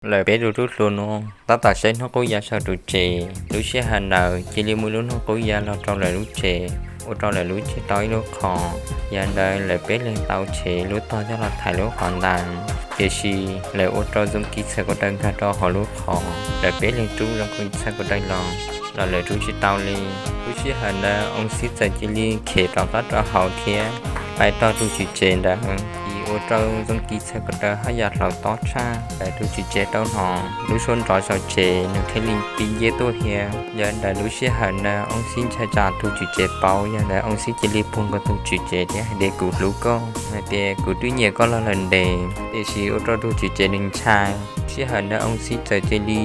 Lawv peb tug tub hluas no tab tom saib hnub qub ya saum tus tsev. Lub sij hawm ntawd cia li muaj lub hnub qub ya los rau lawv lub tsev, ua rau lawv lub tsev tau ib lub qhov. Yog ntawd lawv peb leeg tau tshev lub tog coj los thaiv lub qhov ntawd, tiam sis lawv ua rau Zoo Ki txhais ko taw nkag rau hauv lub qhov. Lawv peb leeg rub Zoo Ki txhais ko taw los, los lawv rub tsis tau li. Lub sij hawm ntawd Oo Xib txawm cia li khiav rov qab rau hauv thiab pais tog tug tswm tsev ntawd, ua rau Zoo Ki txhais ko taw haj yam hlauv tob tshaj. Lawv tug tswm tsev tau hnov lub suab nrov saum tsev, nws thiaj li pib nce tuaj thiab. Yog ntawd lub sij hawm ntawd Oo Xib ntshai tsam tug tswm tsev paub, yog ntawd Oo Xib cia li puag nkaus tug tswm tsev thiab hais tias, kuv hlub koj, hais tias kuv twb nyiam koj los lawm ntev. Tiam sis ua rau tug tswm tsev nws ntshai. Sij hawm ntawd Oo Xib txawm cia li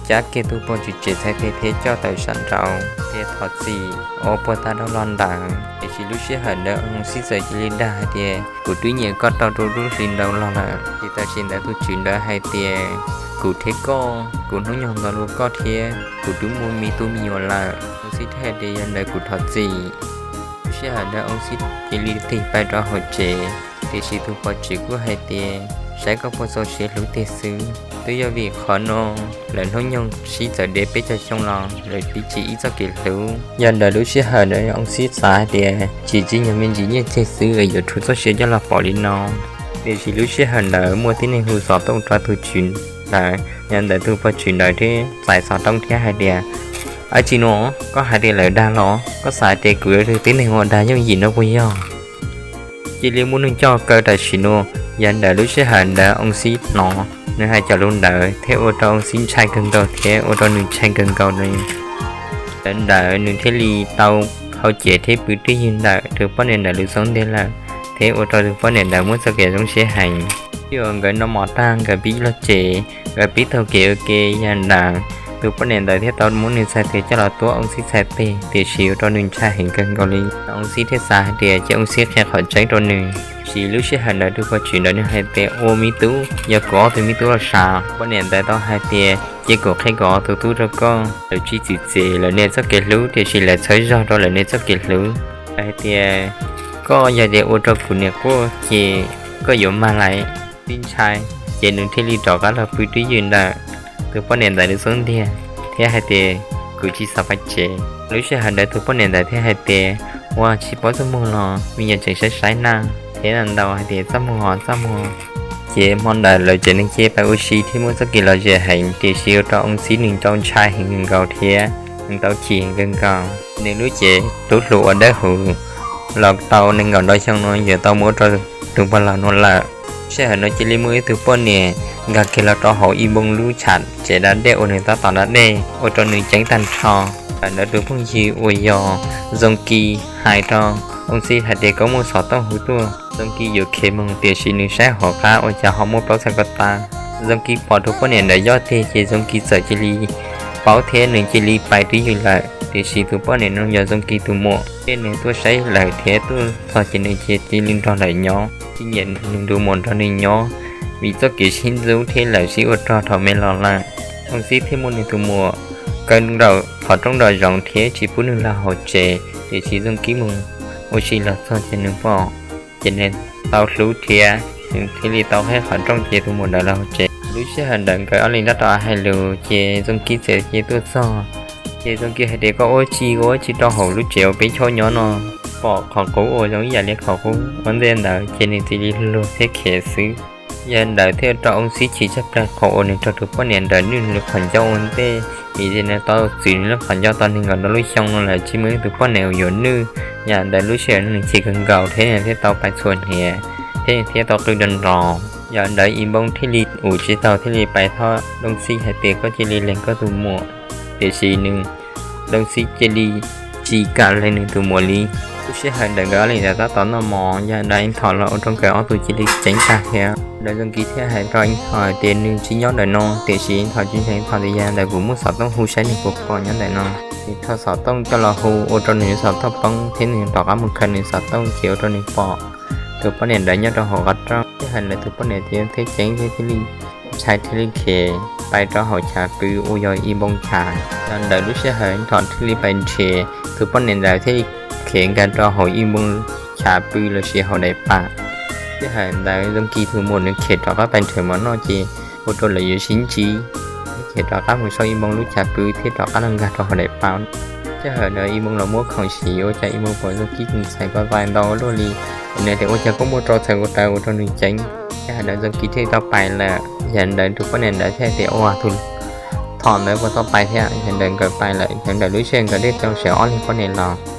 cab kiag tug pog tswm tsev txhais tes thiab coj tawm sab nraud thiab thov txim ua puag ta dhau los ntawd. Tiam sis lub sij hawm ntawd Oo Xib txawm cia li dag hais tias, kuv twb nyiam koj tau rau lub hli ntawd los lawm. Ces tam sim ntawd tug tswm ntawd hais tias, kuv thiab koj, kuv hnub nyoog ntau dua koj thiab, kuv twb muaj me tub me nyuam lawm. Oo Xib thiaj hais tias, yog ntawd kuv thov txim. Lub sij hawm ntawd Oo Xib cia li tig pais rau hauv tsev, tiam sis tug pog tswm kuj hais tias, saib koj puas txaus siab hlub tiag xwb. Twb yog vim qhov no lawv hnub nyoog sib txawv deb peb caug xyoo los lawv twb tsis ib txoj kev hlub. Yog ntawd lub sij hawm ntawd Oo Xib xav hais tias, tsis tsim nyog me ntsis nyiaj txiag xwb yuav rhuav txoj sia coj los pom li no. Tiam sis lub sij hawm ntawd muaj tib neeg hu xov tooj rau tug tswm ntawd. Yog ntawd tug pog tswm ntawd thiaj txais xov tooj thiab hais tias, ab tsi no, koj hais tias lawv dag los? Koj xav tias kuv yog tib neeg uas dag yooj yim no puas yog? Cia li muab nws coj kaw tam sim no. Yog ntawd lub sij hawm ntawd Oo Xib hnov nws hais cov lus ntawd thiab ua rau Oo Xib ntshai kawg nkaus thiab ua rau nws ntshai kawg nkaus li. Yog ntawd nws thiaj li tau hau cev thiab pw twj ywm ntawm tus poj niam ntawd lub xub ntiag lawm, thiab ua rau tus poj niam ntawd muaj txoj kev zoo siab heev. Thaum uas nkawd noj mov tag nkawd pib los tsev, nkawd pib taug kev ua ke. Yog ntawd tus poj niam ntawd thiaj tau muab nws txhais tes coj los tuab Oo Xib txhais tes, tiam sis ua rau nws ntshai heev kawg nkaus li. Oo Xib thiaj xav hais tias cia Oo Xib qhia qhov tseeb rau nws. Tiam sis lub sij hawm ntawd tus pog tswm ntawd nws hais tias, ua me tub, yog kuv ob tug me tub los sav? Poj niam ntawd tau hais tias, cia kuv qhia kuv ob tug tub rau koj. Lawv tsis txwv txev lawv niam txoj kev hlub, tiam sis lawv txhawb zog rau lawv niam txoj kev hlub. Lawv hais tias, koj yog tias ua rau kuv niam quaj ces koj yuav mag lawm. Xib ntshai, ces nws thiaj li rov qab los pw twj ywm ntawm tus poj niam ntawd lub xub ntiag thiab hais tias, kuv tsis xav pais tsev. Lub sij hawm ntawd tus poj niam ntawd thiaj hais tias, ua tsis paub txaj muag los me nyuam tseem saib saib naj thiab ntau hais tias, txaj muag, txaj muag. Ces hmo ntawd lawv tsev neeg cia li pais ua si thiab muaj txoj kev lom zem heev, tiam sis ua rau Oo Xib nws tau ntshai heev kawg nkaus thiab nws tau chim heev kawg nkaus. Nws lub cev tub hluas uas dawb huv los tau nees nkaum ntau xyoo no yuav tau muab rau tus pog laus no lawm. Sij hawm no cia li muaj ib tug poj niam nkag kiag los rau hauv ib npoo lub chav tsev da dej uas nws tab tom da dej, ua rau nws ceeb tag nrho. Thaum ntawd tus phooj ywg uas yog Zoo Ki hais rau Oo Xib hais tias, koj muaj xov tooj hu tuaj. Zoo Ki yuav khiav mus, tiam sis nws saib hauv qab ua cas ho muaj plaub txhais ko taw. Zoo Ki pom tus poj niam ntawd yob tiag ces Zoo Ki txawm cia li paub thiab nws cia li pais twj ywm lawm. Tiam sis tus poj niam no yog Zoo Ki tus muam, thiab nws tuaj saib lawm thiab tuaj txog ces nws cia li nrog lawv nyob, tsis nyiam nws tus muam nrog nws nyob, vim txoj kev sib ntxub thiab lawv sib ua rog dhau me los lawm. Oo Xib thiaj muab nws tus muam kaw nraum qhov rooj nraum zoov thiab tsis pub nws los hauv tsev, tiam sis Zoo Ki mus ua si los txog ces nws pom, ces nws tau hlub thiab nws thiaj li tau qhib qhov rooj ces tus muam ntawd los hauv tsev. Lub sij hawm ntawd nkawd ob leeg tab tom hais lus ces Zoo Ki txawm cia li tuaj txog. Ces Zoo Ki hais tias, koj ua tsi, koj ua tsi rau hauv lub tsev uas peb choj nyob no? Pom qhov qub uas zoo ib yam li qhov qub ua ntej ntawd ces nws cia li luag thiab khiav xwb. Yog ntawd thiaj rau Oo Xib chim tshaj plaws qhov uas nws raug tus poj niam ntawd nwj nws lub qhov ncauj ua ntej, vim nws tau txwv nws lub qhov ncauj tau nees nkaum ntau lub xyoo no lawm tsis muaj ib tug poj niam uas yuav nwj. Yog ntawd lub sij hawm no nws chim kawg nkaus thiab nws thiaj tau pais txhuam hniav thiab nws thiaj tau qw nrov nrov. Yog ntawd ib npoo thiaj li ua tsis taus thiaj li pais thov Dooj Xib hais tias, koj cia li lees koj tus muam. Tiam sis nws, Dooj Xib cia li tsis kam lees nws tus muam li. Lub sij hawm ntawd nkawd ob leeg tab tom noj mov, yog ntawd Eej Thom los ua rau nkawd ob tug cia li ceeb tag thiab. Ntawd Zoo Ki thiaj hais rau Eej Thom hais tias nws tsis nyob ntawm no, tiam sis Eej Thom tsis ntseeg Eej Thom tias yog ntawd kuv muab xov tooj hu saib nws puas pom nyob ntawm no. Nws thauj xov tooj coj los hu ua rau nws xov tooj poob thiab nws rov qab mus khaws nws xov tooj ces ua rau nws pom tus poj niam ntawd nyob rau hauv qhov rooj. Sij hawm ntawd tus poj niam thiaj ceeb thiab thiaj li ntshai thiaj li khiav pais rau hauv chav pw uas yog ib npoo chav. Yog ntawd lub sij hawm Eej Thom thiaj li pais nrhiav tus poj niam ntawd thiaj li khiav nkag rau hauv ib npoo chav pw los sis hauv daim pam. Sij hawm ntawd Zoo Ki tus muam nws khiav rov qab pais nrhiav mov noj ces ua rau lawv yuav sib ntsib. Ces rov qab mus sau Imoos lub chav pw thiab rov qab los nkag rau hauv daim paus. Sij hawm ntawd Imoos los muab khoom siv ua cas Imoos pom Zoo Kib tus ntxhais ko txais ntau luaj li. Nws tias ua cas koj muaj rau txhais ko taw ua rau nws ceeb. Sij hawm ntawd Zoo Kib thiaj tau pais lawm, yog ntawd tus poj niam ntawd thiaj tias ua tus thom ntawd puas tau pais thiab. Yog ntawd nkawd pais lawm, yog ntawm lub sij hawm nkawd thiaj tau sawv ob leeg poj niam los.